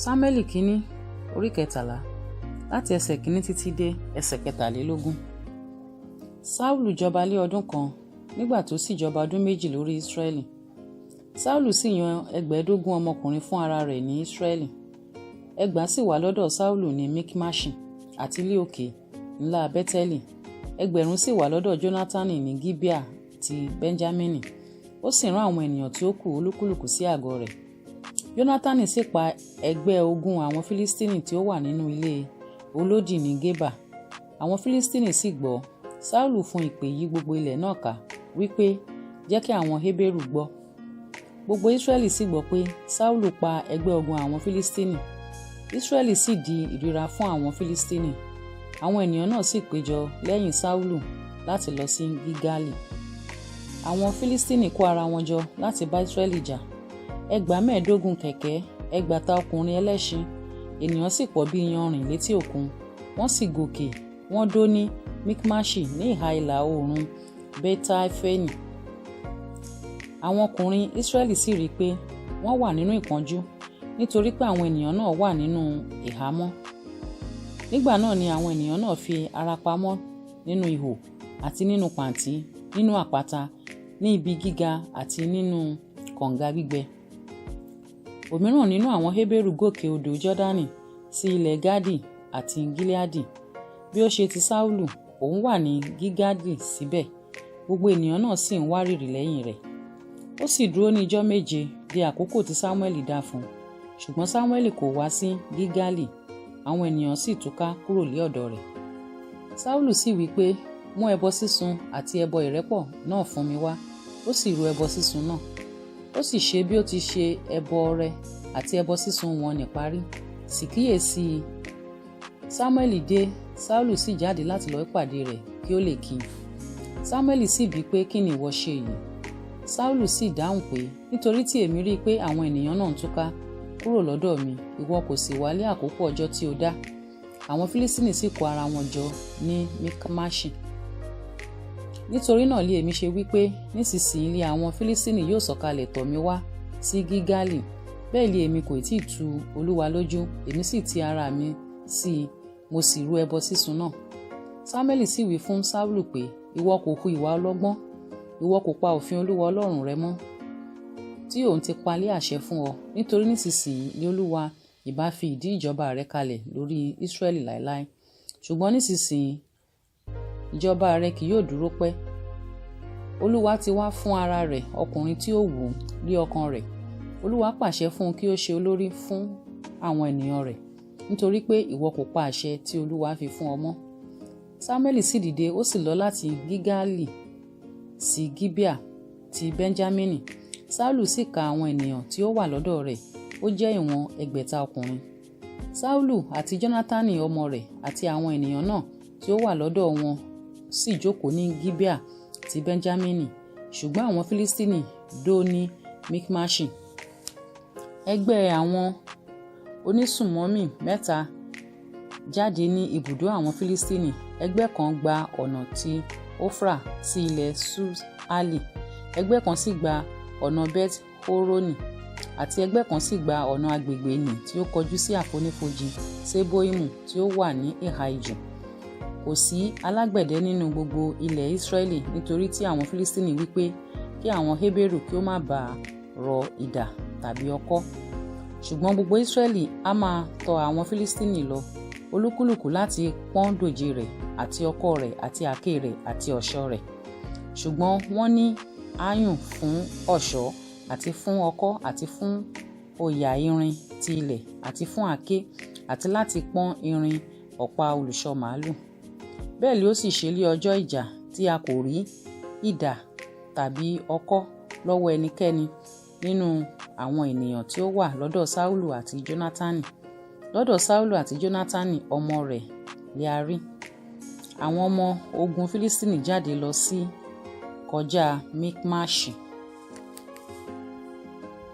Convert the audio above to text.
Sámúẹ́lì kínní orí 13, láti ẹsẹ̀ kínní títí dé ẹsẹ̀ 23. Sáúlù jọba lé ọdún kan, nígbà tó sì jọba ọdún 2 lórí Ísírẹ́lì. Sáúlù sì yan 15 ọmọkùnrin fún ara rẹ̀ ní Ísírẹ́lì. 2000 sì wà lọ́dọ̀ Sáúlù ní Mikmaṣi àti ilé òkè ńlá Bẹ́tẹ́lì. 1000 sì wà lọ́dọ̀ Jónátánì ní Gíbíà ti Bẹ́ńjámínì. Ó sì rán àwọn ènìyàn tí ó kù olúkúlùkù sí àgọ́ rẹ̀. Jónátánì sì pa ẹgbẹ́ ogun àwọn Fílístínì tí ó wà nínú ilé olódì ní Gébà. Àwọn Fílístínì sì gbọ́. Sáúlù fún ìpè yí gbogbo ilẹ̀ náà ká, wípé, jẹ́ kí àwọn Hébérù gbọ́. Gbogbo Ísírẹ́lì sì gbọ́ pé Sáúlù pa ẹgbẹ́ ogun àwọn Fílístínì. Ísírẹ́lì sì di ìríra fún àwọn Fílístínì. Àwọn ènìyàn náà sì péjọ lẹ́yìn Sáúlù láti lọ sí Gígálì. Àwọn Fílístínì kó ara wọn jọ láti bá Ísírẹ́lì jà. 25,000 kẹ̀kẹ́, 6,000 ọkùnrin ẹlẹ́ṣin, ènìyàn sì pọ̀ bí iyanrìn létí òkun. Wọ́n sì gòkè, wọ́n dó ní Mikmaṣi ní ìhà ìlà oòrùn Betaifeni. Àwọn ọkùnrin Ísírẹ́lì sì rí i pé wọ́n wà nínú ìpọ́njú, nítorí pé àwọn ènìyàn náà wà nínú ìhámọ́. Nígbà náà ni àwọn ènìyàn náà fi ara pamọ́ nínú ihò àti nínú pàǹtí, nínú àpáta, ní ibi gíga àti nínú kànga gbígbẹ. Òmíràn nínú àwọn Hébérù gòkè odò Jọ́dánì sí ilẹ̀ Gádì àti Gíleádì. Bí ó ṣe ti Sáúlù, òun wà ní Gígádì síbẹ̀. Gbogbo ènìyàn náà sì ń wárìrì lẹ́yìn rẹ̀. Ó sì dúró ní ijọ́ 7 di àkókò tí Sámúẹ́lì dá fún un. Ṣùgbọ́n Sámúẹ́lì kò wá sí Gígálì, àwọn ènìyàn sì túká kúrò lé ọ̀dọ̀ rẹ̀. Sáúlù sì wí pé, mú ẹbọ sísun àti ẹbọ ìrẹ́pọ̀ náà fún mi wá. Ó sì rú ẹbọ sísun náà. Ó sì ṣe bí ó ti ṣe ẹbọ ọrẹ àti ẹbọ sísun wọn ní parí. Sì kíyèsí, Sámúẹ́lì dé, Sáúlù sì jáde láti lọ ìpàdé rẹ̀ kí ó lè kí i. Sámúẹ́lì sì bí pé, kí ni ìwọ ṣe yìí? Sáúlù sì dáhùn pé, nítorí tí èmi rí i pé àwọn ènìyàn náà ń túká kúrò lọ́dọ̀ mi, ìwọ kò sì wálé àkókò ọjọ́ tí ó dá. Àwọn Fílístínì sì kó ara wọn jọ ní Mikmaṣi. Nítorí náà lé èmi ṣe wí pé, nísinsìnyí lé àwọn Fílístínì yóò sọ̀kalẹ̀ tọ̀ mí wá sí Gígálì. Bẹ́ẹ̀ lé èmi kò tí ì tu Olúwa lójú, èmi sì ti ara mi sí i, mo sì rú ẹbọ sísun náà. Sámúẹ́lì sì wí fún Sáúlù pé, ìwọ kò hu ìwà ọlọ́gbọ́n, ìwọ kò pa òfin Olúwa Ọlọ́run rẹ mọ́, tí òun ti pa lé àṣẹ fún ọ, nítorí nísinsìnyí ni Olúwa ìbá fi ìdí ìjọba rẹ kalẹ̀ lórí Ísírẹ́lì láéláé. Ṣùgbọ́n nísinsìnyí ìjọba rẹ kì yóò dúró pẹ́. Olúwa ti wá fún ara rẹ̀ ọkùnrin tí ó wù ú lé ọkàn rẹ̀. Olúwa pàṣẹ fún un kí ó ṣe olórí fún àwọn ènìyàn rẹ̀, nítorí pé ìwọ kò pa àṣẹ tí Olúwa fi fún ọ mọ́. Sámúẹ́lì sì dìde, ó sì lọ láti Gígálì sí Gíbíà ti Bẹ́ńjámínì. Sáúlù sì ka àwọn ènìyàn tí ó wà lọ́dọ̀ rẹ̀, ó jẹ́ ìwọ̀n 6,000 ọkùnrin. Sáúlù àti Jónátánì ọmọ rẹ̀ àti àwọn ènìyàn náà tí ó wà lọ́dọ̀ wọn sì jókòó ní Gíbíà ti Bẹ́ńjámínì, ṣùgbọ́n àwọn Fílístínì dó ní Mikmaṣi. Ẹgbẹ́ àwọn onísùmọ́mì 3 jáde ní ibùdó àwọn Fílístínì. Ẹgbẹ́ kan gba ọ̀nà ti Ofra sí ilẹ̀ Ṣuali, ẹgbẹ́ kan sì gba ọ̀nà Bet Horoni, àti ẹgbẹ́ kan sì gba ọ̀nà agbègbè nì tí ó kọjú sí àfonífojì Seboimu tí ó wà ní ìhà ijù. Kò sí alágbẹ̀dẹ nínú gbogbo ilẹ̀ Ísírẹ́lì, nítorí tí àwọn Fílístínì wí pé kí àwọn Hébérù kí ó má bàa rọ idà tàbí ọ̀kọ̀. Ṣùgbọ́n gbogbo Ísírẹ́lì á máa tọ àwọn Fílístínì lọ, olúkúlùkù láti pọ́n dòjé rẹ̀ àti ọ̀kọ̀ rẹ̀ àti àáké rẹ̀ àti ọ̀ṣọ́ rẹ̀. Ṣùgbọ́n wọ́n ní ayùn fún ọ̀ṣọ́ àti fún ọ̀kọ̀ àti fún òòyà irin ti ilẹ̀ àti fún àáké àti láti pọ́n irin ọ̀pá olùṣọ́ màlúù. Bẹ́ẹ̀ ló sì ṣe lé ọjọ́ ìjà tí a kò rí idà tàbí ọ̀kọ̀ lọ́wọ́ ẹnikẹ́ni nínú àwọn ènìyàn tí ó wà lọ́dọ̀ Sáúlù àti Jónátánì. Lọ́dọ̀ Sáúlù àti Jónátánì ọmọ rẹ̀ lé a rí. Àwọn ọmọ ogun Fílístínì jáde lọ sí kọjá Mikmaṣi.